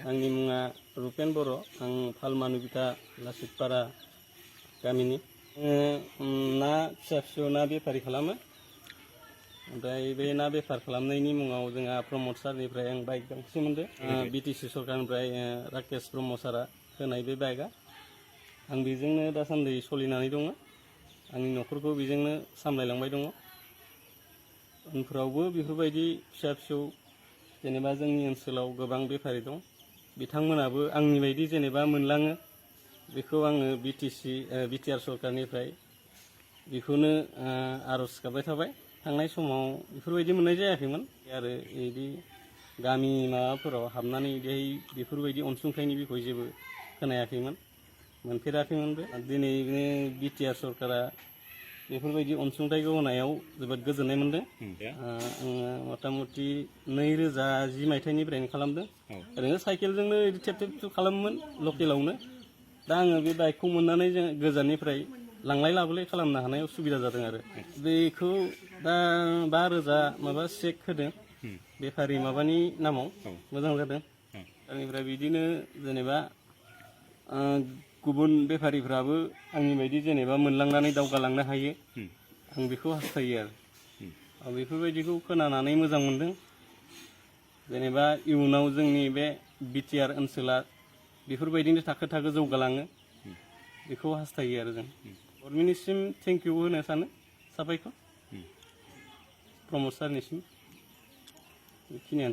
आंनि मुङा रुपेन बर'। आं फालमानुबिथा लासितपारा गामिनि। ना फिसा ना बेफारि खालामो। ओमफ्राय बे ना बेफार खालामनायनि मुङाव जोंहा प्रमद सारनिफ्राय आं बाइक गांसे मोनदों। Btr सरकनिफ्राय राकेश ब्रह्म सारा होनाय बे बाइकआ। आं बेजोंनो दासान्दि सोलिनानै दङ। आंनि न'खरखौ बेजोंनो सामलायलांबाय दङ। उनफ्रावबो बेफोरबायदि फिसा जेनेबा जोंनि ओनसोलाव गोबां बेफारि दं। बिथांमोनाबो आंनि बायदि जेनेबा मोनलाङो बेखौ आङो Btr सरकारनिफ्राय बेखौनो आर'ज गाबबाय थाबाय। थांनाय समाव बेफोरबायदि मोननाय जायाखैमोन आरो बिदि गामि माबाफोराव हाबनानै बेफोरबायदि अनसुंथाइनि बिखय जेबो खोनायाखैमोन, मोनफेराखैमोनबो। दिनै Btr सरकारा बेफोरबायदि अनसुंथाइखौ होनायाव जोबोद गोजोननाय मोनदों। आङो मथा मथि 2010 मायथाइनिफ्रायनो खालामदों। ओरैनो साइकेलजोंनो थेब थेब खालामोमोन लकेलावनो। दा आङो बे बाइकखौ मोननानै जों गोजाननिफ्राय लांलाय लाबोलाय खालामनो हानायाव सुबिदा जादों आरो। बेखौ दा 5,000 माबा चेक होदों बेफारि माबानि नामाव। मोजां जादों। बेनिफ्राय बिदिनो जेनेबा गुबुन बेफारिफ्राबो आंनि बायदि जेनेबा मोनलांनानै दावगालांनो हायो, आं बेखौ हास्थायो आरो। बेफोरबायदिखौ खोनानानै मोजां मोनदों। जेनेबा इयुनाव जोंनि बे Btr ओनसोला बेफोरबायदिनो थाखो जौगालाङो, बेखौ हास्थायो आरो जों। गभर्नमेन्टनिसिम थेंक इउ होनो सानो, साबायखर प्रमद सारनिसिम। बेखिनियानो।